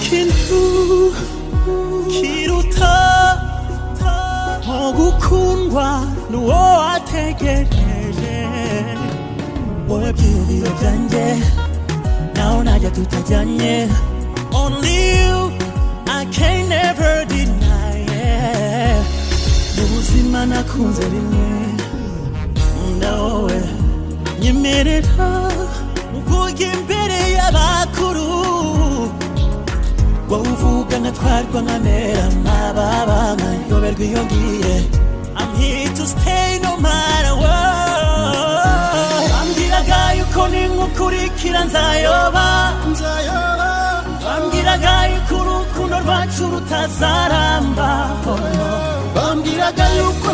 Kintu kiruta nko gukundwa n'uwo wategereje. Wowe byiyumviro byanjye, naho najya tutajyanye. Only you, I can never deny, yeah. Mu buzima nakunze rimwe, nkunda wowe. Nyemerera uvuge imbere y'abakuru, wowe uvuga nkatwarwa, nkamera nk'ababa, nkayoberwa iyo ngiye. I'm here to stay no matter what. Bambwiraga yuko ninkukurikira nzayoba, bambwiraga yuko urukundo rwacu rutazaramba, oh no. Bambwiraga yuko